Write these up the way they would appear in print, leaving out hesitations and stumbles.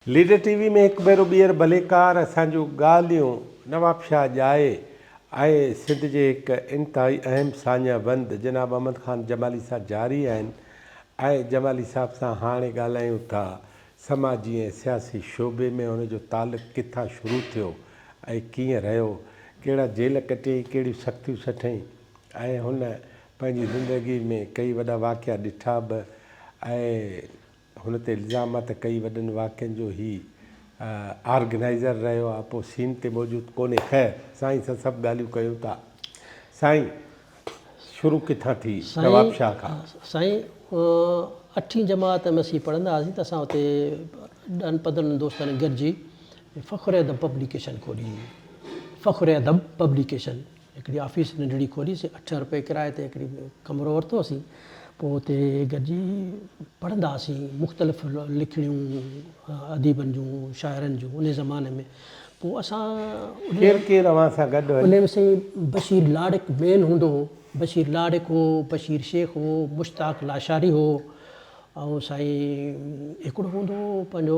Leader ٽي V ۾ هڪ ڀيرو ٻيهر ڀليڪار اسان جون ڳالهيون نوابشاهه ڄائي ۽ سنڌ جي هڪ انتهائي اهم ساڃاهه وند جناب احمد خان جمالي سان جاري آهن ۽ جمالي صاحب سان هاڻي ڳالهايون ٿا سماجي ۽ سياسي شعبي ۾ هن جو تعلق ڪٿان شروع ٿيو ۽ ڪيئن رهيو ڪهڙا جيل ڪٽيائين ڪهڙيون سختيون سٺئين ۽ هن پنهنجي زندگي ۾ ڪئي وڏا واقعا ڏٺا به ۽ هن تي الزام آ ته ڪئي وڏن واقعن جو هي آرگنائيزر رهيو آ پوء سين تي موجود ڪونهي خير سائين سان سڀ ڳالهيون ڪيون ٿا سائين شروع ڪٿان ٿي نواب شاهه کان. سائين اٺين جماعت ۾ اسين پڙهندا هئاسين ته اسان اتي ڏهن پندرهن دوستن گڏجي فخر ادب پبليڪيشن کولي هئي فخر ادب پبليڪيشن هڪڙي آفيس ننڍڙي کوليسين، اٺ رپئي ڪرائي تي هڪڙي ڪمرو ورتوسين، پوء اتي گڏجي پڙهندا هئاسين مختلف لکڻيون اديبن جون، شاعرن جون انهي زماني ۾ پوء اسان ڪير ڪير اوهان سان گڏ هيو؟ انهي ۾ سائين بشير لاڙڪ مين هوندو هو، بشير لاڙڪ هو، بشير شيخ هو، مشتاق لاشاري هو ۽ سائين هڪڙو هوندو هو پنهنجو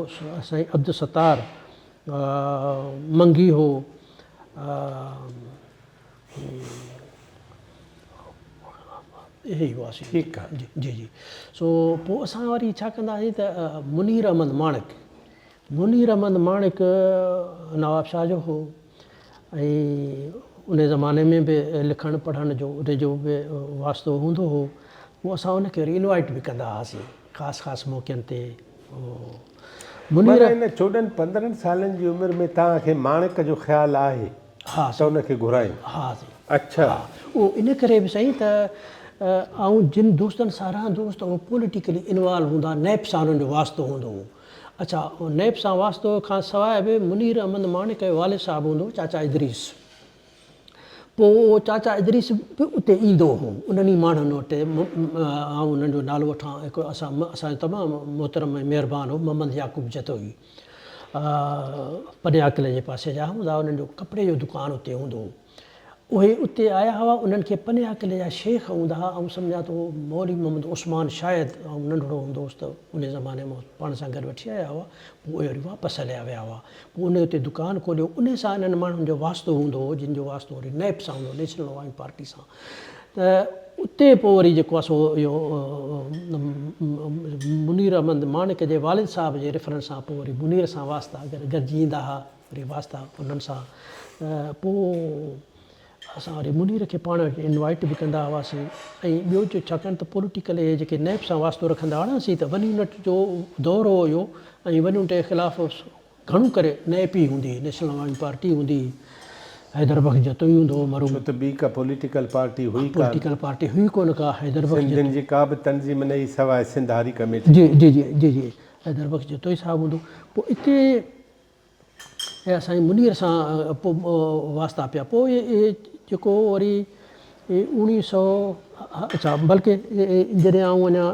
سائين عبدالستار منگي هو. اهي ئي هئاسين. ٺيڪ آ. جي جي جي سو پوء اسان وري ڇا ڪندا هئاسين ته منير احمد ماڻڪ منير احمد ماڻڪ نواب شاهه جو هو ۽ ان زماني ۾ به لکڻ پڙهڻ جو ان جو به واسطو هوندو هو پوء اسان ان کي وري انوائٽ به ڪندا هئاسين خاص خاص موقعن تي. معنيٰ ان چوڏهن پندرهن سالن جي عمر ۾ توهان کي ماڻڪ جو خيال آهي ته ان کي گهرايون؟ ها سائين. اڇا. ها اهو ان ڪري به سائين ته آئون جن دوستن سان رهندو هوس ته اهي پوليٽيڪلي انوالو هوندا ها، نيپ سان انهن جو واسطو هوندو هو. اڇا نيپ سان واسطو کان سواء به منير احمد ماڻڪ جو والد صاحب هوندو هو چاچا ادريس. پوء اهو چاچا ادريس به اتي ايندو هو، انهن ئي ماڻهن وٽ، آئون انهن جو نالو وٺان، هڪ اسان اسان جو تمام محترم ۽ مهربان هو محمد يعقوب جتوئي، پني عاقل جي پاسي جا هوندا، انهن جو ڪپڙي جو دڪان اتي هوندو هو. اهي اتي آيا هئا، انهن کي پني عاقل جا شيخ هوندا هئا، آئون سمجهان ٿو مولوي محمد عثمان شايد آئون ننڍڙو هوندو هوس ته انهي زماني ۾ پاڻ سان گڏ وٺي آيا هئا، پوء اهي وري واپس هليا ويا هئا. پوء انهيء اتي دڪان کوليو. انهيء سان انهن ماڻهن جو واسطو هوندو هو، جن جو واسطو وري نيپ سان هوندو هو، نيشنل عوامي پارٽي سان. ته اتي پوء وري جيڪو آهي سو اهو منير احمد ماڻڪ جي والد صاحب جي ريفرنس سان پوء وري منير سان واسطا گڏجي ايندا ها، وري واسطا انهن سان ته پوء اسان وري منير کي پاڻ وٽ انوائيٽ به ڪندا هئاسين ۽ ٻيو جو ڇاڪاڻ ته پوليٽيڪل اهي جيڪي نيپ سان واسطو رکندا هئا نه سي ته ون يونٽ جو دور هو اهو ۽ ون يونٽ جي خلاف گهڻو ڪري نيپ ئي هوندي هئي، نيشنل عوامي پارٽي هوندي هئي، حيدر بخش جتوئي هوندو هو مرحوم. ڇو ته ٻي ڪا پوليٽيڪل پارٽي هئي ڪانه. پوليٽيڪل پارٽي هئي ڪونه ڪا، حيدر بخش جتوئي. سنڌين جي ڪا به تنظيم نه هئي سواء سنڌ هاري ڪميٽي جي جي جي جي جي حيدر بخش جتوئي صاحب هوندو هو پوء اتي ۽ اسان جي منير سان پوء واسطا پيا. پوء اهي جيڪو وري اوڻيهه سئو اڇا بلڪه جڏهن آئون اڃا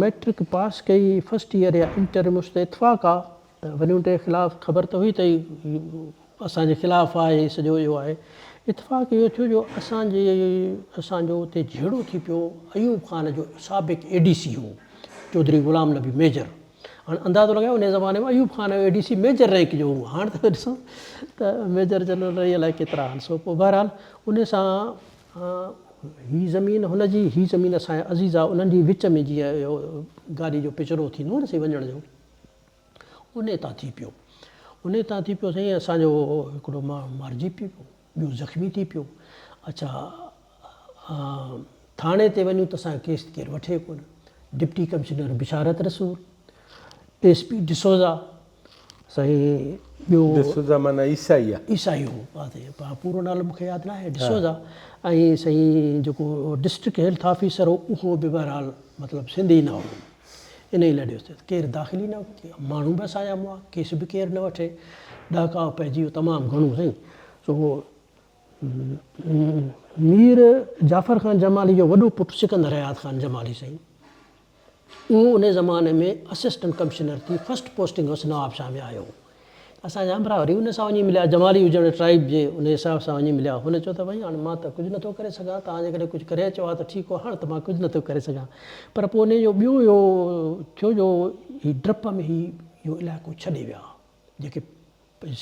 مئٽرڪ پاس ڪئي فرسٽ ايئر يا انٽر ۾ هوس ته اتفاق آ ته ون يونٽ جي خلاف خبر ته هئي ته هي اسان جي خلاف آهي سڄو اهو آهي اتفاق اهو ٿيو جو اسان جي اسان جو اتي جهيڙو ٿي پيو ايوب خان جو سابق اي ڊي سي هو چوڌري غلام نبي ميجر هاڻ اندازو لڳايو انهيء زماني ۾ ايوب خان جو اي ڊي سي ميجر رينڪ جو هو هاڻ ته ڏسو ته ميجر جنرل رهي الائي ڪيترا آهن سو پوء بهرحال انهي سان هي زمين هن جي هي زمين اسان جي عزيز آ انهن جي وچ ۾ جيئن اهو گاڏي جو پچرو ٿيندو آهي نه سائين وڃڻ جو انهي تان ٿي پيو انهي تان ٿي پيو سائين اسان جو هڪڙو ماڻهو مارجي پيو ٻيو زخمي ٿي پيو. اڇا ٿاڻي تي وڃون ته اسان جو ڪيس ڪير وٺي ڪونه. ڊپٽي ڪمشنر بشارت رسول، ايس پي ڊسوزا سائين ٻيو. ڊسوزا معنيٰ عيسائي آ. عيسائي هو پورو نالو مونکي ياد ناهي ڊسوزا ۽ سائين جيڪو ڊسٽرڪٽ هيلٿ آفيسر هو اهو به بهرحال مطلب سنڌي نه هو. انهيء لاء ڏيوس ته ڪير داخل ئي نه ماڻهو به اسان جا مئا، ڪيس به ڪير نه وٺي. ڏهڪاء پئجي ويو تمام گهڻو سائين. سو مير جعفر خان جمالي جو وڏو پٽ سڪندر حيات خان جمالي سائين اهو انهيء زماني ۾ اسسٽنٽ ڪمشنر ٿي فرسٽ پوسٽنگ هوس نوابشاهه ۾ آيو هو. اسان جا همراهه وري ان سان وڃي مليا، جمالي هجڻ ٽرائيب جي ان حساب سان وڃي مليا. هن چيو ته ڀائي هاڻ مان ته ڪجهه نٿو ڪري سگهان، توهان جيڪڏهن ڪجهه ڪري اچو ها ته ٺيڪ هو، هاڻ ته مان ڪجهه نٿو ڪري سگهان. پر پوء انهيء جو ٻيو اهو ٿيو جو هي ڊپ ۾ هي اهو علائقو ڇڏي ويا جيڪي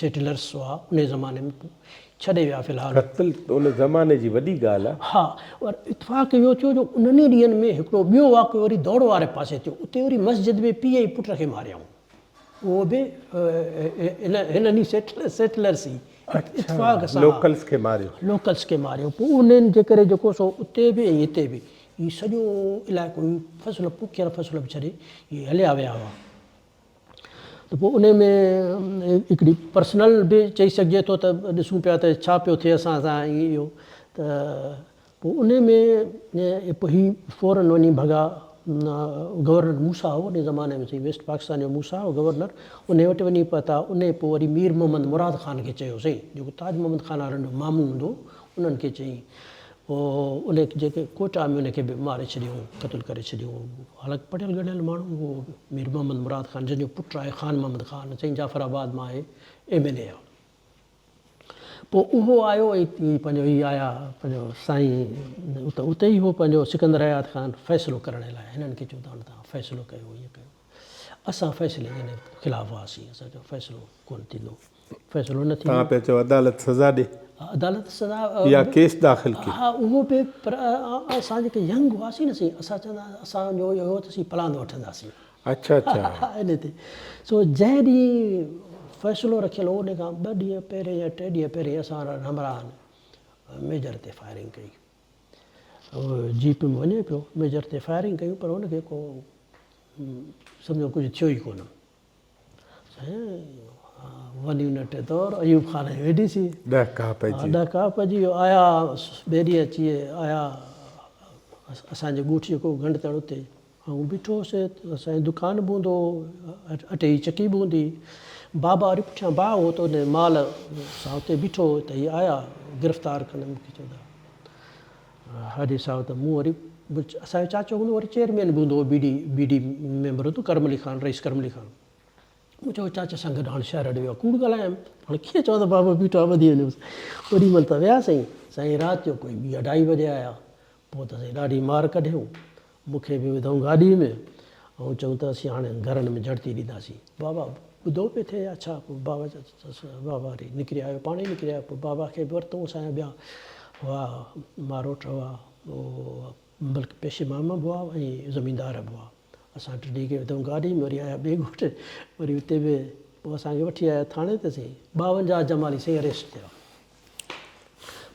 سيٽلرس هئا انهي زماني ۾ پوء ڇڏي ويا في الحال. قتل ته ان زماني جي وڏي ڳالهه آ. ها پر اتفاق اهو ٿيو جو انهن ئي ڏينهن ۾ هڪڙو ٻيو واقعو وري دوڙ واري پاسي ٿيو اتي وري مسجد ۾ پيء ۽ پٽ کي ماريائون اهو به هنن ئي سيٽلرس ئي اتفاق سان لوڪلس کي ماريو. لوڪلس کي ماريو پوء انهن جي ڪري جيڪو سو اتي به ۽ هتي به هي سڄو علائقو هي فصل پوکيل فصل به ڇڏي هي هليا ويا هئا. ته پوء انهي ۾ هڪڙي پرسنل به چئي سگهجي ٿو ته ڏسون پيا ته ڇا پيو ٿئي اسان سان ۽ اهو ته پوء انهي ۾ پوء هي فورن وڃي ڀڳا گورنر موسيٰ هو انهي زماني ۾ سائين ويسٽ پاڪستان جو موسيٰ هو گورنر انهي وٽ وڃي پهتا انهي پوء وري مير محمد مراد خان کي چيو سائين جيڪو تاج محمد خان وارن جو مامو هوندو هو انهن کي چيائين پوء ان جيڪي ڪوئٽا ۾ ان کي به ماري ڇڏيائون، قتل ڪري ڇڏيائون. حالانڪ پڙهيل ڳڙهيل ماڻهو هو مير محمد مراد خان جنهن جو پٽ آهي خان محمد خان سائين جعفر آباد مان آهي ايم اين اي آهي. پوء اهو آيو ۽ پنهنجو هي آيا پنهنجو سائين اتي ئي هو پنهنجو سڪندر حيات خان فيصلو ڪرڻ لاء هنن کي چيو ته هاڻي توهان فيصلو ڪيو ائين ڪيو. اسان فيصلي جي خلاف هئاسين اسان چيو فيصلو ڪونه ٿيندو. فيصلو نه ٿيندو. توهان پيا چئو عدالت سزا ڏي. عدالت سزا يا ڪيس داخل ڪي. ها اهو به پر اسان جيڪي ينگ هئاسين نه سائين اسان چوندا اسان جو اهو هو ته اسين پلاند وٺنداسين. اڇا اڇا. ان تي سو جنهن ڏينهن فيصلو رکيل هو ان کان ٻه ڏينهن پهرين يا ٽي ڏينهن پهرين اسان وارن همراهن ميجر تي فائرنگ ڪئي. جيپ ۾ وڃي پيو ميجر تي فائرنگ ڪئي پر ان کي ڪو سمجهو ڪجهه ٿيو ئي ڪونه. سائين ون يونٽ دور ايوب خان جي ويڍي سي. ڏهڪاء پئجي ويو. ڏهڪاء پئجي ويو. آيا ٻئي ڏينهن اچي آيا اسان جي ڳوٺ جيڪو گهنڊ تڙ اتي آئون بيٺو هوس اسان جي دڪان به هوندو هو اٽي جي چڪي به هوندي هئي. بابا وري پٺيان باغ هو ته ان مال سان اتي بيٺو هو ته هي آيا گرفتار ڪن مون کي چوندا حاجي صاحب ته مون وري اسان جو چاچو هوندو وري چيئرمين به هوندو هو B D B D member هوندو ڪرم علي خان رئيس ڪرم علي خان مون چيو چاچي سان گڏ هاڻ شهر ڏي ويو ڪوڙ ڳالهايم هاڻ ڪيئن چوان ته بابا بيٺو آهي ٻڌي وڃوس اوڏي مهل ته ويا سائين سائين رات جو ڪوئي ٻي اڍائي بجي آيا پوء ته سائين ڏاڍي مار ڪڍيائون مون کي به وڌائون گاڏيء ۾ ۽ چيائون ته اسين هاڻي گهرن ۾ جهڙتي ڏينداسين. بابا ٻڌو پئي ٿئي يا ڇا؟ پوء بابا بابا وري نڪري آيو، پاڻ ئي نڪري آيو. پوء بابا کي به ورتئون. اسان جا ٻيا هئا، ماروٽ هئا، بلڪ پيش امام به هئا ۽ زميندار به هئا. اسان ٽنهي کي وڌائون گاڏيء ۾، وري آيا ٻئي ڳوٺ، وري اتي به پوء اسان کي وٺي آيا ٿاڻي تي سائين 52 جمالي سائين اريسٽ ٿيا.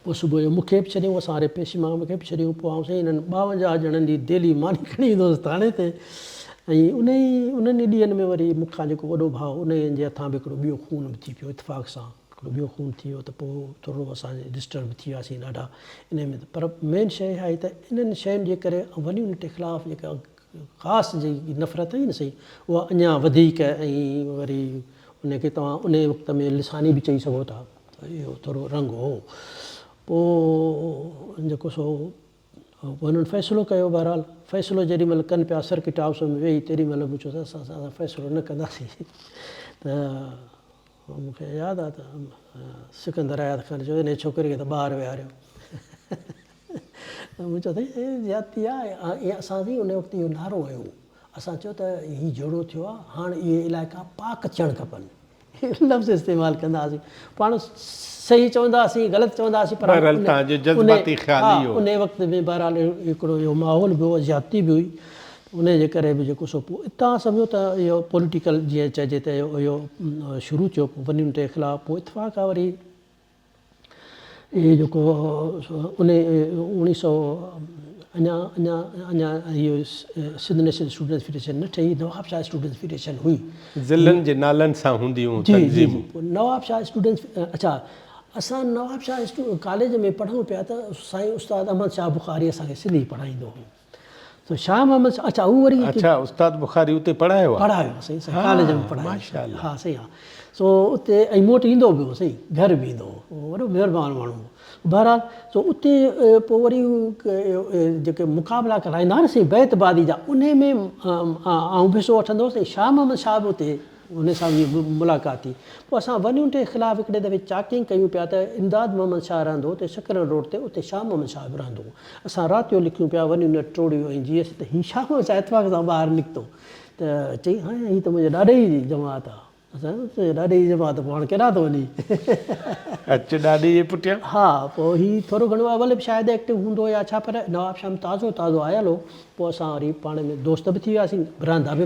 پوء صبح جو مون کي به ڇڏيائون، اسان واري پيش امام کي به ڇڏيائون. پوء آئون سائين انهن 52 ڄڻن جي ديلي ماني کڻي ايندو هوس ٿاڻي تي ۽ انهي انهن ئي ڏينهن ۾ وري مون کان جيڪو وڏو ڀاء انهي جي هٿان به هڪڙو ٻيو خون به ٿي پيو اتفاق سان هڪڙو ٻيو خون ٿي ويو ته پوء ٿورڙو اسان ڊسٽرب ٿي وياسين ڏاڍا انهي ۾ پر مين شيء اها آهي ته انهن شين جي ڪري ون يونٽ خلاف جيڪا خاص جي نفرت هئي نه سائين اها اڃا وڌيڪ ۽ وري ان کي توهان انهي وقت ۾ لساني به چئي سگهو ٿا. اهو ٿورو رنگ هو. پوء جيڪو سو هنن فيصلو ڪيو بهرحال فيصلو جيڏي مهل ڪن پيا سرڪٽ هائوس ۾ ويهي تيڏي مهل مون چيو ته اسان فيصلو نه ڪنداسين ته مون کي ياد آ ته سڪندر حيات خان چيو انهي ڇوڪري کي ته ٻاهر ويهاريو مون چيو ته هي زيادتي آ ۽ اسان سائين ان وقت اهو نعرو هنيو اسان چيو ته هي جهيڙو ٿيو آ هاڻ اهي علائقا پاڪ ٿيڻ کپن لفظ استعمال ڪندا هئاسين پاڻ صحيح چوندا هئاسين غلط چوندا هئاسين پر بهرحال توهان جو جذباتي خيال اهو هو. انهي وقت ۾ بهرحال هڪڙو اهو ماحول به هو زيادتي به هئي انهي جي ڪري به جيڪو سو پوء اتان سمجهو ته اهو پوليٽيڪل جيئن چئجي ته اهو شروع ٿيو پوء ون يونٽ جي خلاف پوء اتفاق آ وري اهي جيڪو انهي اوڻيهه سئو اڃا اڃا اڃا اهو سنڌ نيشنل اسٽوڊنٽس فيڊريشن نه ٺهي نواب شاهه اسٽوڊنٽس فيڊريشن هئي. ضلعن جي نالن سان هونديون هيون تنظيمون. جي جي نواب شاهه اسٽوڊنٽس اڇا اسان نواب شاهه ڪاليج ۾ پڙهون پيا ته سائين استاد احمد شاهه بخاري اسان کي سنڌي پڙهائيندو هو. سو شاهه محمد اڇا هو وري اڇا استاد بخاري اتي پڙهايو آ پڙهايو آ سائين سائين ڪاليج ۾ پڙهايو ماشاءالله ها سائين ها سو اتي ۽ مون وٽ ايندو به هو سائين گهر به ايندو هو وڏو مهربان ماڻهو هو بهرحال سو اتي پوء وري جيڪي مقابلا ڪرائيندا هئا نه سائين بيت بازي جا انهي ۾ آئون به حصو وٺندو هوس ۽ شاهه محمد شاهه به اتي ان سان به ملاقات ٿي. پوء اسان ون يونٽ جي خلاف هڪڙي دفعي چاڪنگ ڪيون پيا ته امداد محمد شاهه رهندو هو اتي سڪرنڊ روڊ تي اتي شاهه محمد شاهه به رهندو هو. اسان رات جو لکيون پيا ون يونٽ ٽوڙيو ۽ جي ايس ته هي شاهه محمد شاهه اتفاق سان ٻاهر نڪتو. ته چئي هاڻي هي ته منهنجي ڏاڏي جي جماعت آ. اسان چيو تنهنجي ڏاڏي جي جماعت پوء هاڻ ڪيڏانهن ٿو وڃين. اچ ڏاڏي جي پٺيان. ها پوء هي ٿورو گهڻو اول به شايد ايڪٽو هوندو يا ڇا پر نوابشاهه ۾ تازو تازو آيل هو. پوء اسان وري پاڻ ۾ دوست به ٿي وياسين، رهندا به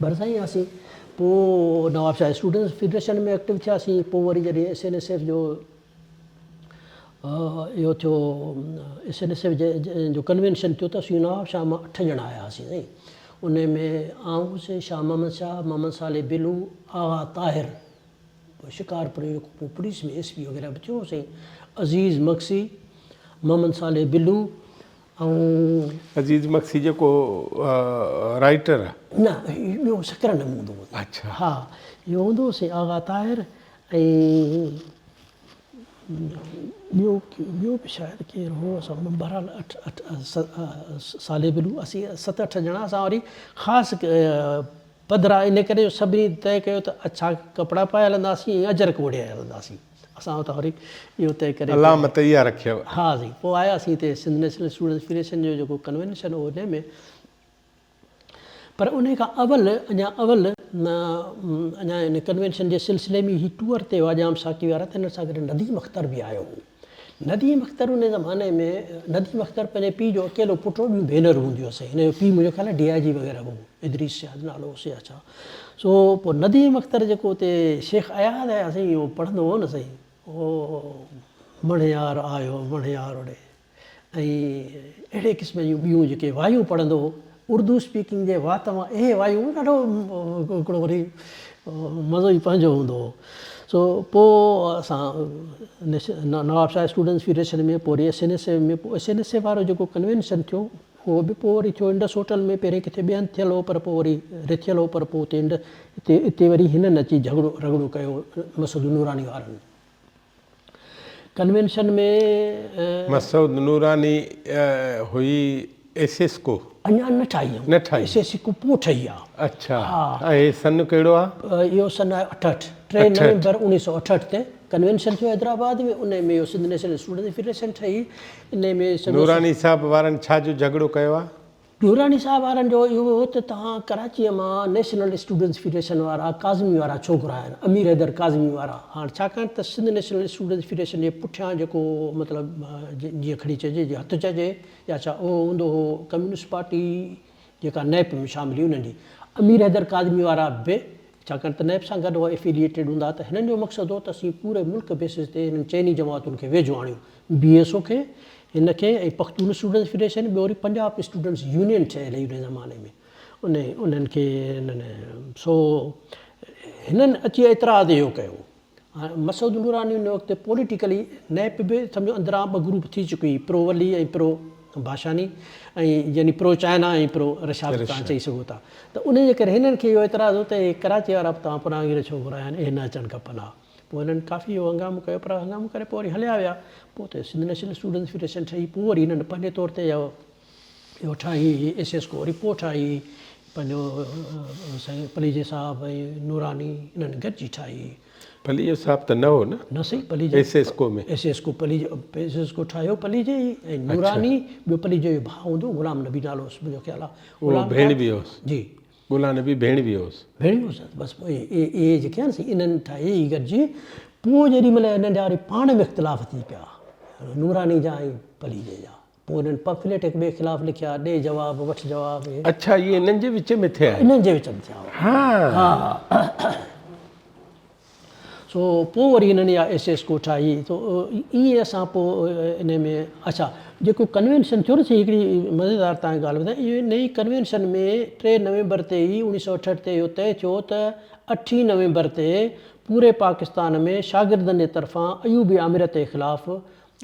ڀرسان ئي هئاسين. پوء نوابشاهه اسٽوڊنٽس فيڊريشن ۾ ايڪٽو ٿياسين. پوء وري جڏهن ايس اين ايس ايف جو اهو ٿيو ايس اين ايس ايف جو ڪنوينشن ٿيو ته اسين نوابشاهه مان اٺ ڄڻا آيا هئاسين سائين. ان ۾ آئون هوس، شاهه محمد شاهه، محمد صالح بلو، آغا طاهر شڪارپور جو جيڪو پوء پوليس ۾ ايس پي وغيره به ٿيو هو سائين، عزيز مگسي، محمد صالح بلو ۽. عزيز مگسي جيڪو رائيٽر آ. نه هي ٻيو سڪرنڊ ۾ هوندو هو. اڇا. ها اهو هوندو هو سائين آغا طاهر ۽ ٻيو ٻيو به شايد ڪير هو اسان بهرحال اٺ اٺ صالح بلو اسين ست اٺ ڄڻا اسان وري خاص پڌرا ان ڪري جو سڀني طئي ڪيو ته اڇا ڪپڙا پائي هلنداسين ۽ اجرڪ اوڍي هلنداسين اسان اتان وري اهو طئي ڪري علامت اها رکيو. ها سائين پوء آياسين هتي سنڌ نيشنل اسٽوڊنٽس فيڊريشن جو جيڪو ڪنوينشن هو ان ۾ پر انهي کان اول اڃا اول اڃا ان ڪنوينشن جي سلسلي ۾ هي ٽوئر تي هئا ڄام ساقي وارا ته انهن سان گڏ نديم اختر به آيو هو. نديم اختر ان زماني ۾ نديم اختر پنهنجي پيء جو اڪيلو پٽ هو ٻيون ڀينرون هونديون هئس هن جو پيء منهنجو خيال آهي ڊي I جي وغيره هو ادريس شايد نالو هوس يا ڇا سو پوء نديم اختر جيڪو اتي شيخ اياز آيا سائين اهو پڙهندو هو نه سائين او مڻهيار آيو مڻهيار ڙي ۽ اهڙي قسم جون ٻيون جيڪي وايون پڙهندو هو، اردو اسپيڪنگ جي وات مان اهي وايون ڏاڍو هڪڙو وري مزو ئي پنهنجو هوندو هو. سو پوء اسان نوابشاهه اسٽوڊنٽس فيڊريشن ۾ پوء وري ايس اين ايس اي ۾ پوء ايس اين ايس اي وارو جيڪو ڪنوينشن ٿيو اهو به پوء وري ٿيو انڊس هوٽل ۾ پهرين ڪٿي ٻئي هنڌ ٿيل هو پر پوء وري رٿيل هو پر پوء اتي اتي وري هنن اچي جهڳڙو رڳڙو ڪيو مسعود نوراني وارن. ڪنوينشن ۾. مسعود نوراني هئي ايس ايس ڪو. اڃا نه ٺاهي هئائون. نه ٺاهي. ايس ايس ڪو پوء ٺهي آ. اڇا ۽ هي سن ڪهڙو آ؟ اهو سن آهي 68. 3 نومبر 1968 تي ڪنوينشن ٿيو حيدرآباد ۾ انهي ۾ اهو سنڌ نيشنل اسٽوڊنٽس فيڊريشن ٺهي انهي ۾. نوراني صاحب وارن ڇا جو جهڳڙو ڪيو آ؟ نوراني صاحب وارن جو اهو هو ته توهان ڪراچيء مان نيشنل اسٽوڊنٽس فيڊريشن وارا ڪاظمي وارا ڇو گهرايا آهن، امير حيدر ڪاظمي وارا. هاڻ ڇاڪاڻ ته سنڌ نيشنل اسٽوڊنٽس فيڊريشن جي پٺيان جيڪو مطلب جيئن کڻي چئجي جي هٿ چئجي يا ڇا اهو هوندو هو ڪميونسٽ پارٽي جيڪا نيپ ۾ شامل هئي انهن جي امير حيدر ڪاظمي وارا به ڇاڪاڻ ته نيپ سان گڏ اهي افيليئيٽيڊ هوندا ته هنن جو مقصد هو ته اسين پوري ملڪ بيسز تي هنن چئني جماعتن کي ويجهو آڻيون، بي ايس او کي، هن کي ۽ پختون اسٽوڊنٽس فيڊريشن ٻيو وري پنجاب اسٽوڊنٽس يونين ٺهيل هئي ان زماني ۾ ان انهن کي هنن سو هنن اچي اعتراض اهو ڪيو. مسعود نوراني ان وقت پوليٽيڪلي نيپ به سمجهو اندران ٻه گروپ ٿي چڪي هئي پرو ولي ۽ پرو ڀاشاني ۽ يعني پرو چائنا ۽ پرو رشا به توهان چئي سگهو ٿا ته ان جي ڪري هنن کي اهو اعتراض هو ته اهي ڪراچي وارا به توهان پرانگير ڇو گهرايا آهن اهي نه اچڻ کپن ها پوء هنن ڪافي اهو هنگامو ڪيو پر هنگامو ڪري پوء وري هليا ويا پوء ته سنڌ نيشنل اسٽوڊنٽس فيڊريشن ٺهي پوء وري هنن پنهنجي طور تي اهو اهو ٺاهي ايس ايس ڪو رپورٽ ٺاهي پنهنجو سائين پليجي صاحب ۽ نوراني انهن گڏجي ٺاهي. پليجو صاحب ته نه هو نه؟ نه سائين Palijo S S co ۾. S S co Palijo S S co ٺاهيو پليجي ئي ۽ نوراني ٻيو پليجي جو ڀاء هوندو غلام نبي نالو هوس منهنجو خيال آهي. اهو ڀيڻوي هوس. جي. غلام نبي ڀيڻوي هوس. ڀيڻوي هوس بس پوء اهي اهي جيڪي آهن سي انهن ٺاهي ئي گڏجي پوء جيڏي مهل انهن جا وري پاڻ ۾ اختلاف ٿي پيا نوراني جا ۽ پليجي جا. پوء انهن پمفليٽ هڪ ٻئي خلاف لکيا، ڏي جواب، وٺ جواب. اڇا اهي انهن جي وچ ۾ ٿيا آهن. انهن جي وچ ۾ ٿيا هئا. ها. سو پوء وري انهن اها ايس ايس ڪو ٺاهي سو ائين اسان پوء انهي ۾ اڇا جيڪو ڪنوينشن ٿيو نه سائين هڪڙي مزيدار تان ڳالهه ٻڌايان اهو انهي ڪنوينشن ۾ 3 نومبر تي ئي 1968 تي اهو طئي ٿيو ته اٺين نومبر تي پوري پاڪستان ۾ شاگردن جي طرفان ايوبي آمريت جي خلاف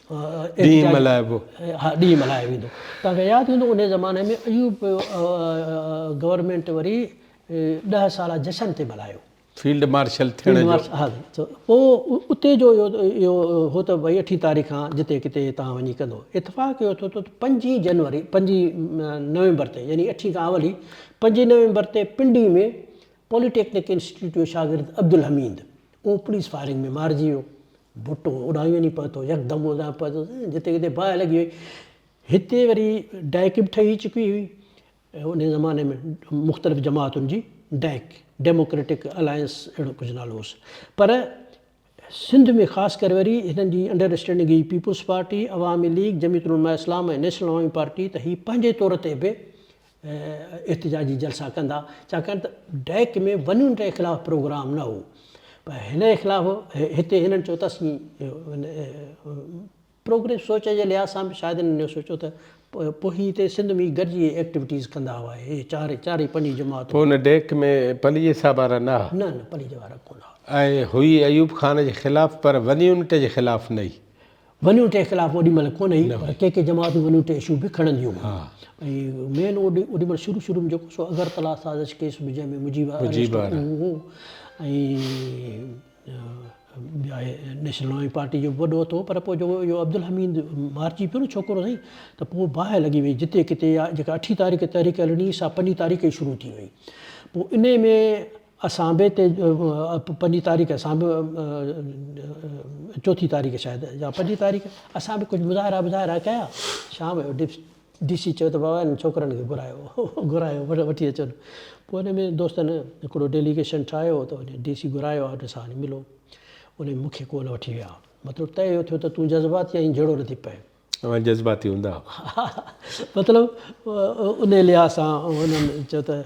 ڏينهن ملهائبو. ها ڏينهن ملهايو ويندو. توهان کي ياد هوندو انهي زماني ۾ ايوب گورنمينٽ وري ڏهه سالا جشن تي ملهايو. فيلڊ مارشل ٿيڻ جو. ها پوء اتي جو اهو هو ته ڀئي اٺين تاريخ کان جتي ڪٿي توهان وڃي ڪندو. اتفاق اهو ٿيو ته پنجين جنوري پنجين نومبر تي يعني اٺين کان اول ئي پنجين نومبر تي پنڊي ۾ پوليٽيڪنڪ انسٽيٽيوٽ جو شاگرد عبدالحميد اهو پوليس فائرنگ ۾ مارجي ويو. ڀٽو اوڏانهن وڃي پهتو، يڪدم اوڏانهن پهتو، جتي ڪٿي باهه لڳي وئي. هتي وري ڊائڪ به ٺهي چڪي هئي. انهي زماني ۾ مختلف جماعتن جي ڊيڪ، ڊيموڪريٽڪ الائنس، اهڙو ڪجهه نالو هوس. پر سنڌ ۾ خاص ڪري وري هنن جي انڊر اسٽينڊنگ هئي peoples party, Awami league, Jamiat Ulema Islam ۽ national Awami party ته هي پنهنجي طور تي به احتجاجي جلسا ڪندا ڇاڪاڻ ته ڊيڪ ۾ ون يونٽ جي خلاف پروگرام نه هو پر هن جي خلاف هتي هنن چيو ته اسين پروگريس سوچ جي لحاظ سان به شايد هنن اهو سوچيو ته پوء هي هتي سنڌ ۾ گڏجي اهي ايڪٽيوٽيز ڪندا هئا اهي چار چار ئي پنج ئي جماعتون. پوء ان ڊيڪ ۾ پليجي صاحب وارا نه ها؟ نه نه پليجي وارا ڪونه ها. ۽ هئي ايوب خان جي خلاف پر ون يونٽ جي خلاف نه هئي. ون يونٽ جي خلاف اوڏي مهل ڪونه هئي پر ڪي ڪي جماعتون ون يونٽ اشو به کڻنديون هيون ۽ مين اوڏي اوڏي مهل شروع شروع ۾ جيڪو سو اگرتلا سازش ڪيس به جنهن ۾ مجيب اريسٽ اهو هو ۽ ٻيا نيشنل عوامي پارٽي جو به وڏو هٿ هو پر پوء جو اهو عبدالحميد مارجي پيو نه ڇوڪرو سائين ته پوء باهه لڳي وئي جتي ڪٿي يا جيڪا اٺين تاريخ تحريڪ هلڻي سا پنجين تاريخ ئي شروع ٿي وئي پوء انهي ۾ اسان به هتي پنجين تاريخ اسان به چوٿين تاريخ شايد يا پنجين تاريخ اسان به ڪجهه مظاهرا مظاهرا ڪيا شام جو ڊي سي چيو ته بابا انهن ڇوڪرن کي گهرايو گهرايو وٺي اچن پوء ان ۾ دوستن هڪڙو ڊيليگيشن ٺاهيو ته وڃي ڊي سي گهرايو آهي ان سان وڃي ملو ان ۾ مون کي ڪو نه وٺي ويا مطلب طئي اهو ٿيو ته تون جذباتي آهين جهڙو نه ٿي پئي. اوهان جذباتي هوندا هئا. مطلب ان لحاظ سان انهن چيو ته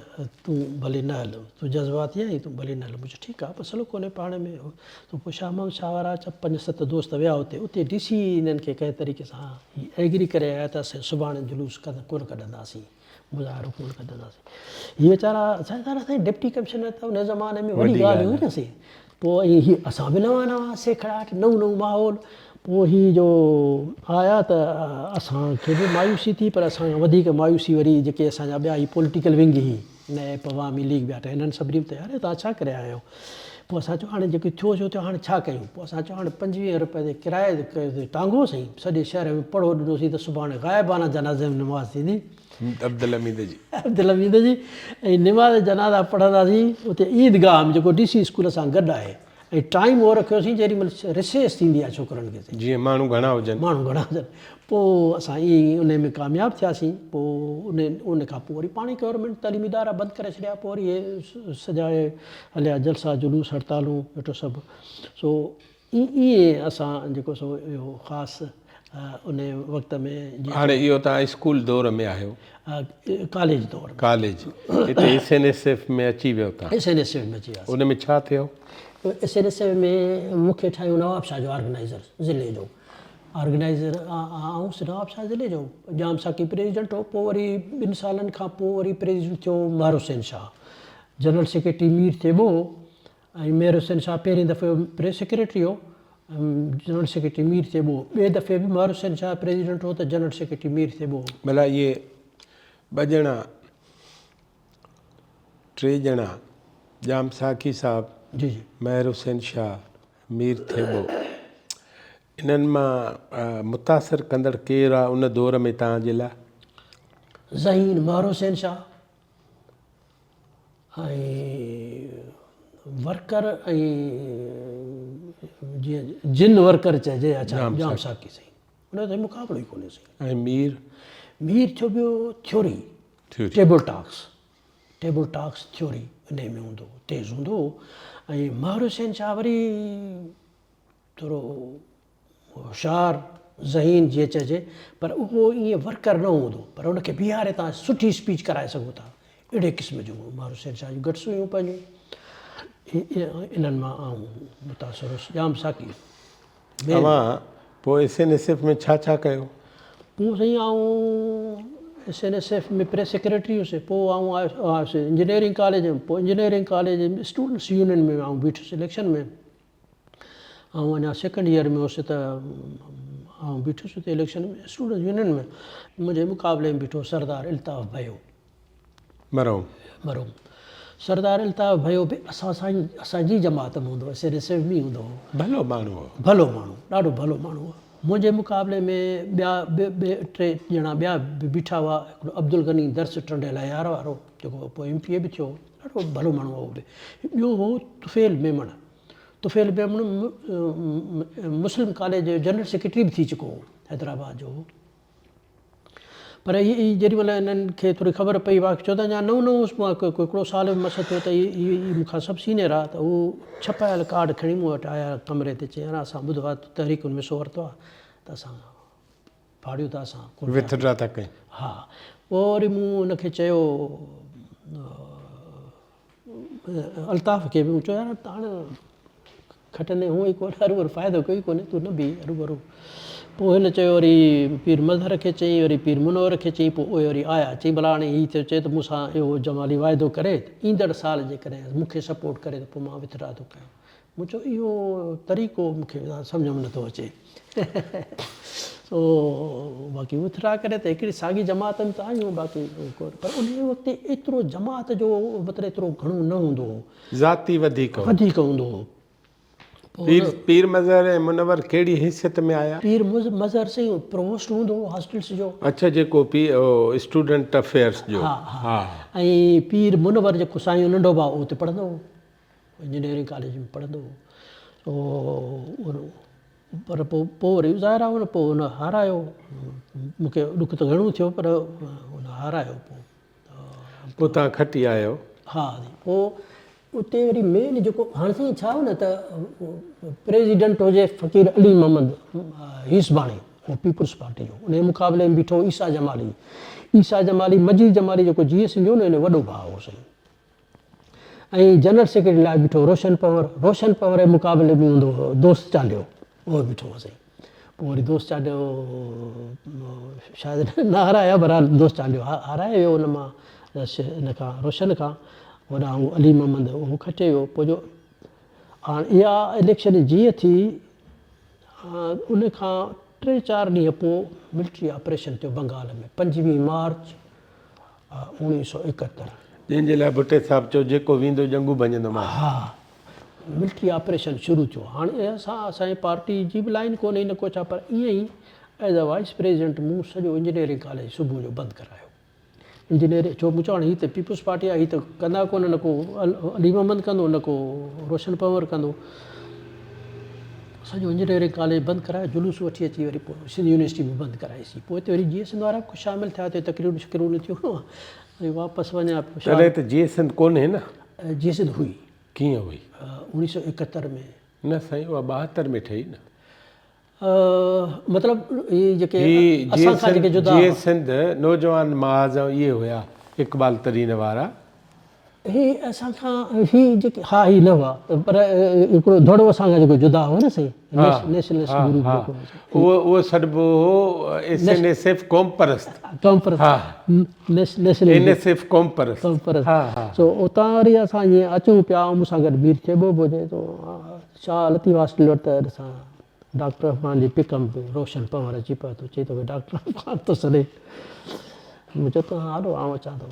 تون ڀلي نه هل تون جذباتي آهين تون ڀلي نه هل مون چيو ٺيڪ آهي مسئلو ڪونهي پاڻ ۾ ته پوء شاهه محمد شاهه وارا پنج ست دوست ويا اتي اتي ڊي سي انهن کي ڪنهن طريقي سان هي ايگري ڪري آيا ته اسين سڀاڻي جلوس ڪونه ڪڍنداسين مظاهرو ڪونه ڪڍنداسين هي ويچارا سائين ڊپٽي ڪمشنر ته ان زماني ۾ وڏي ڳالهه هئي نه سائين پوء ۽ هي اسان به نوان نوان سيکڙاٽ نئون نئون ماحول پوء هي جو آيا ته اسان کي به مايوسي ٿي پر اسان کان وڌيڪ مايوسي وري جيڪي اسان جا ٻيا هي پوليٽيڪل ونگ هي نيپ، عوامي ليگ ٻيا ته هنن سڀني به ته يار توهان ڇا ڪري آيا آهيو؟ پوء اسان چيو هاڻي جيڪي ٿيو سو ٿيو هاڻي ڇا ڪيون؟ پوء اسان چيو هاڻي 25 روپيه تي ڪرائي تي ٽانگو سائين سڄي شهر ۾ پڙهو ڏنوسين ته سڀاڻي غائبانه جنازي ۾ نماز ٿيندي. عبدالحميد جي. عبدالحميد جي ۽ نماز جنازه پڙهنداسين اتي عيدگاهه ۾ جيڪو ڊي سي اسڪول سان گڏ آهي. ۽ ٽائيم اهو رکيوسين جيڏي مهل رسيس ٿيندي آهي ڇوڪرن کي سائين. جيئن ماڻهو گهڻا هجن. ماڻهو گهڻا هجن. پوء اسان ائين ئي انهي ۾ ڪامياب ٿياسين. پوء انهي ان کان پوء وري پاڻ ئي گورنمينٽ تعليمي ادارا بند ڪري ڇڏيا. پوء وري اهي سڄا اهي هليا جلسا جلوس هڙتالون ويٺو سڀ. سو ائين اسان جيڪو سو اهو خاص انهي وقت ۾ جيئن. هاڻي اهو توهان اسڪول دور ۾ آهيو. ڪاليج دور ۾. ڪاليج هتي ايس اين ايس ايف ۾ اچي ويو توهان. ايس اين ايس ايف ۾ اچي وياسين. ان ۾ ڇا ٿيو؟ ايس اين ايس ايف ۾ مون کي ٺاهيو نواب شاهه جو آرگنائيزر ضلعي جو آرگنائيزر آئون هوس نواب شاهه ضلعي جو ڄام ساقي پريزيڊنٽ هو پوء وري ٻن سالن کان پوء وري پريزيڊنٽ ٿيو مهر حسين شاهه جنرل سيڪريٽري مير ٿيٻو هو ۽ مير حسين شاهه پهرين دفعي پريس سيڪريٽري هو ۽ جنرل سيڪريٽري مير ٿيٻو هو. ٻئي دفعي به مهر حسين شاهه پريزيڊنٽ هو ته جنرل سيڪريٽري مير ٿيٻو هو. ڀلا اهي ٻه ڄڻا، ٽي ڄڻا، ڄام ساقي صاحب، جي جي. مهر حسين شاهه، مير ٿيٻو، انهن مان متاثر ڪندڙ ڪير آ ان دور ۾ توهان جي لاء؟ ذهين مهر حسين شاهه. ۽ ورڪر ۽ جيئن جن ورڪر چئجي يا ڇا ڄام ساقي سائين ان جو ته مقابلو ئي ڪونهي سائين. ۽ مير؟ مير ٿيو ٻيو theory table talks table talks theory انهي ۾ هوندو هو تيز هوندو هو ۽ مهر حسين شاهه وري ٿورو هوشيار، ذهين جيئن چئجي پر اهو ائين ورڪر نه هوندو پر ان کي بيهاري توهان سٺي اسپيچ ڪرائي سگهو ٿا اهڙي قسم جو هو. مهر حسين شاهه جون گٽس هيون پنهنجون انهن مان آئون متاثر هوس. ڄام ساقي مين. اوهان پوء ايس اين ايس ايف ۾ ڇا ڇا ڪيو؟ پوء سائين آئون S N S F ۾ press secretary هيس پوء آئون آيس انجنيئرنگ ڪاليج ۾ پوء انجنيئرنگ ڪاليج ۾ اسٽوڊنٽس يونين ۾ آئون بيٺس اليڪشن ۾. آئون اڃا سيڪنڊ ايئر ۾ هوس ته آئون بيٺس اتي اليڪشن ۾ اسٽوڊنٽ يونين ۾ منهنجي مقابلي ۾ بيٺو سردار الطاف ڀيو مرحوم مرحوم سردار الطاف ڀيو به اسان سان اسان جي جماعت ۾ هوندو هو ايس اين ايس ايف ۾ هوندو هو ڀلو ماڻهو هو ڀلو ماڻهو ڏاڍو ڀلو ماڻهو هو منهنجي مقابلي ۾ ٻيا به ٽي ڄڻا ٻيا به بيٺا هئا هڪڙو عبدالغني درس ٽنڊي الهيار وارو جيڪو پوء ايم پي اي به ٿيو ڏاڍو ڀلو ماڻهو هو اهو به ٻيو هو طفيل ميمڻ طفيل ميمڻ مسلم ڪاليج جو جنرل سيڪريٽري به ٿي چڪو هو حيدرآباد جو هو. پر هي هي جيڏي مهل هنن کي ٿوري خبر پئي واقعي ڇو ته اڃا نئون نئون هوس مان ڪو هڪڙو سال به مس ٿيو ته هي هي مون کان سڀ سينئر ها ته هو ڇپايل ڪارڊ کڻي مون وٽ آيا ڪمري تي چيائين يار اسان ٻڌو آهي تون تحريڪن ۾ حصو ورتو آهي ته اسان ڦاڙيون ٿا اسان ڪونه ٿا وٿڊرا ٿا ڪيون. ها پوء وري مون هن کي چيو الطاف کي به مون چيو يار هاڻ کٽندي هونء ئي ڪونه هروڀرو فائدو ڪوئي ڪونهي تون نه بيهه هروڀرو. پوء هن چيو وري پير مظهر کي چئين وري پير منور کي چئين پوء اهي وري آيا چئين ڀلا هاڻي هي ٿو چئي ته مون سان اهو جمالي واعدو ڪري ته ايندڙ سال جيڪڏهن مون کي سپورٽ ڪري ته پوء مان وٿڊرا ٿو ڪيان. مون چيو اهو طريقو مون کي سمجهه ۾ نٿو اچي. سو باقي وٿڊرا ڪري ته هڪڙي ساڳي جماعت ۾ ته آهيون باقي پر انهي وقت ايترو جماعت جو مطلب ايترو گهڻو نه هوندو هو. ذاتي وڌيڪ هو. وڌيڪ هوندو هو. پير پير مظهر ۽ منور ڪهڙي حيثيت ۾ آيا؟ پير مظهر سائين پرووسٽ هوندو هو هاسٽلس جو. اڇا جيڪو پي اسٽوڊنٽ افيئرس جو. ها ها ۽ پير منور جيڪو سائين جو ننڍو ڀاء هو اتي پڙهندو هو انجنيئرنگ ڪاليج ۾ پڙهندو هو پر پوء پوء وري ظاهر آهي ان پوء ان هارايو مون کي ڏک ته گهڻو ٿيو پر ان هارايو پوء. پوء توهان کٽي آيو. ها پوء اتي وري مين جيڪو هاڻ سائين ڇا هو نه ته پريزيڊنٽ هجي فقير علي محمد هيسباڻي هو پيپلز پارٽي جو ان جي مقابلي ۾ بيٺو عيسيٰ جمالي عيسيٰ جمالي مجيد جمالي جيڪو جي ايس جو نه ان جو وڏو ڀاء هو سائين ۽ جنرل سيڪريٽري لاء بيٺو روشن پنور روشن پنور جي مقابلي ۾ هوندو هو دوست چانڊيو اهو بيٺو هو سائين پوء وري دوست چانڊيو شايد نه هارايا بهرحال دوست چانڊيو هارائي ويو ان مان ان کان روشن کان هوڏانهن هو علي محمد اهو کٽي ويو پوء جو هاڻ اها اليڪشن جيئن ٿي ان کان ٽي چار ڏينهن پوء ملٽري آپريشن ٿيو بنگال ۾ 25 مارچ 1971. جنهن جي لاء ڀٽي صاحب چيو جيڪو ويندو ڄنگهون ڀڃندومانس. ها ملٽري آپريشن شروع ٿيو. هاڻ اسان اسان جي پارٽي جي به لائين ڪونهي نه ڪو ڇا پر ائين ئي ايز اي وائيس پريزيڊنٽ مون سڄو انجنيئرنگ ڪاليج صبح جو بند ڪرايو. انجنيئرنگ ڇو مون چيو هاڻي هي ته پيپلز پارٽي آهي هي ته ڪندا ڪونه نه ڪو علي محمد ڪندو نه ڪو روشن پنور ڪندو. سڄو انجنيئرنگ ڪاليج بند ڪرائي جلوس وٺي اچي وري پوء سنڌ يونيورسٽي به بند ڪرائيسين. پوء اتي وري جيئي سنڌ وارا به ڪجهه شامل ٿيا اتي تقريرون شقريرون ٿيون وري واپس وڃان پيو. تڏهن ته جيئي سنڌ ڪونهي نه. جيئي سنڌ هئي. ڪيئن هئي؟ 1971 ۾. نه سائين اها 72 ۾ ٺهي نه. مطلب هي جيڪي هي اسان کان جيڪي جدا جيئي سنڌ نوجوان محاذ اهي هيا اقبال ترين وارا. هي اسان کان هي جيڪي ها هي نه هئا پر هڪڙو ڌڙو اسان کان جيڪو جدا هو نه سائين نيشنلسٽ گروپ جيڪو اهو اهو سڏبو هو ايس اين ايس ايف قومپرست. قومپرست ها نيشنل اين ايس ايف قومپرست. قومپرست ها ها. سو اتان وري اسان ائين اچون پيا مون سان گڏ مير ٿيٻو به هجي تو شاهه لطيف هاسٽل وٽ ته ڏسان ڊاڪٽر افغان جي پڪ اپ ۾ روشن پنهور اچي پهتو چئي توکي ڊاڪٽر افغان ٿو سڏي مون چيو ته ها هلو آئون اچان ٿو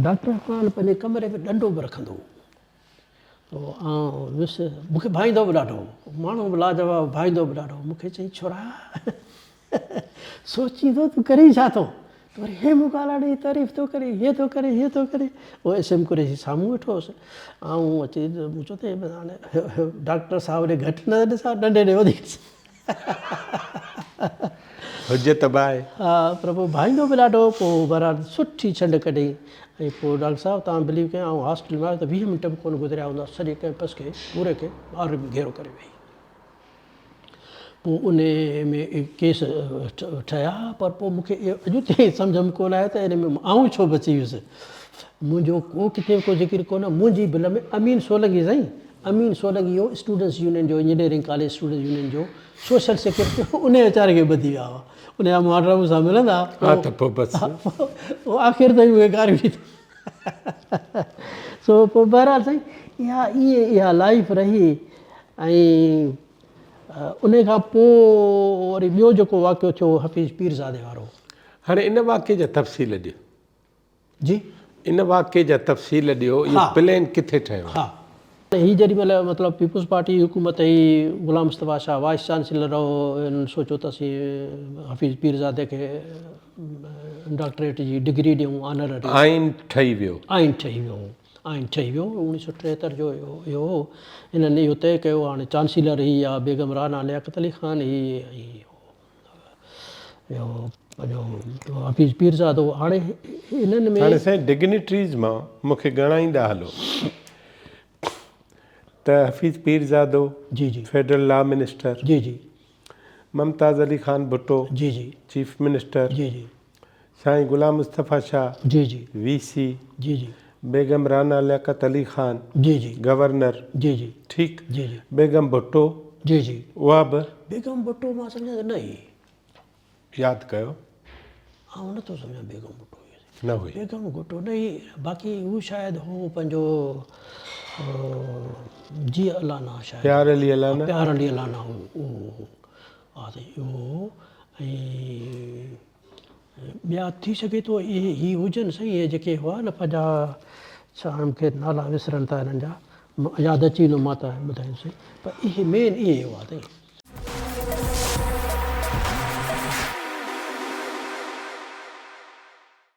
ڊاڪٽر افغان پنهنجي ڪمري ۾ ڏنڊو به رکندو هو تو آئون ويس مون کي ڀائيندو به ڏاڍو هو ماڻهو به لاجواب ڀائيندو به ڏاڍو هو مون کي چئي ڇورا سوچين ٿو تون ڪرين ڇا ٿو؟ تون وري هي مقالا ڏئي تعريف ٿو ڪرين، هي ٿو ڪرين، هي ٿو ڪرين. اهو ايس ايم قريشي سامهون ويٺو هوس. آئون اچي مون چيو ته هاڻي ڊاڪٽر صاحب ڏي گهٽ نه ڏسان، ڏنڊي ڏي وڌيڪ ڏسان. حجت به آهي. ها پر پوء ڀائيندو به ڏاڍو هو. پوء بهرحال سٺي ڇنڊ ڪڍيائين ۽ پوء ڊاڪٽر صاحب توهان بليو ڪيو آئون هاسٽل ۾ آيس ته 20 منٽ به ڪونه گذريا هوندا سڄي ڪئمپس کي پوري کي آرمي گهيرو ڪري وئي. پوء انهي ۾ ڪيس ٺهيا پر پوء مون کي اهو اڄ تائين سمجهه ۾ ڪونه آيو ته ان ۾ آئون ڇو بچي ويس. منهنجو ڪو ڪٿي به ڪو ذڪر ڪونه منهنجي بل ۾ امين سولنگي سائين امين سولنگي هو اسٽوڊنٽس يونين جو انجنيئرنگ ڪاليج اسٽوڊنٽس يونين جو سوشل سيڪريٽري هو انهي ويچاري کي ٻڌي ويا هئا ان جا ماٽر مون سان ملندا ها ته پوء بس پوء آخر تائين مون کي گاريون ڏيندا سو پوء بهرحال سائين اها ائين اها لائيف رهي ۽ انهي کان پوء وري ٻيو جيڪو واقعو ٿيو اهو حفيظ پيرزادي وارو. هاڻي ان واقعي جا تفصيل ڏيو. جي. ان واقعي جا تفصيل ڏيو اهو پلين ڪٿي ٺهيو؟ ها. هي جيڏي مهل مطلب پيپلز پارٽي جي حڪومت هئي غلام مصطفيٰ شاهه وائيس چانسيلر هو هنن سوچيو ته اسين حفيظ پيرزادي کي ڊاڪٽريٽ جي ڊگري ڏيون آنرري. آئين ٺهي ويو. آئين ٺهي ويو. آئين ٺهي ويو، 1973 جو اهو هو، انهن اهو طئي ڪيو هاڻي چانسيلر هي آ بيگم رعنا لياقت علي خان هي ۽ اهو پنهنجو حفيظ پيرزادو هاڻي انهن ۾. هاڻي سائين ڊگنيٽريز مان مون کي ڳڻائيندا هلو ته حفيظ پيرزادو جي جي فيڊرل لا منسٽر جي جي ممتاز علي خان ڀٽو جي جي چيف منسٽر جي جي سائين غلام مصطفيٰ شاهه جي جي وي سي جي جي بيگم رانا لياقت علي خان جي جي گورنر جي جي ٺيڪ جي جي بيگم ڀٽو جي جي اها به بيگم ڀٽو مان سمجهان ته نه هئي. ياد ڪيو. آئون نه ٿو سمجهان بيگم ڀٽو هئي. نه هئي. بيگم ڀٽو نه هئي باقي هو شايد هو پنهنجو جي الانا شايد. پيار علي الانا. پيار علي الانا هو اهو هو ها سائين اهو هو ۽ ٻيا ٿي سگهي ٿو اهي هي هجن سائين اهي جيڪي هئا نه پنهنجا ڇا هاڻي مون کي نالا وسرن ٿا هنن جا ياد اچي ويندو مان ته ٻڌائيندس پر اهي مين اهي هئا سائين.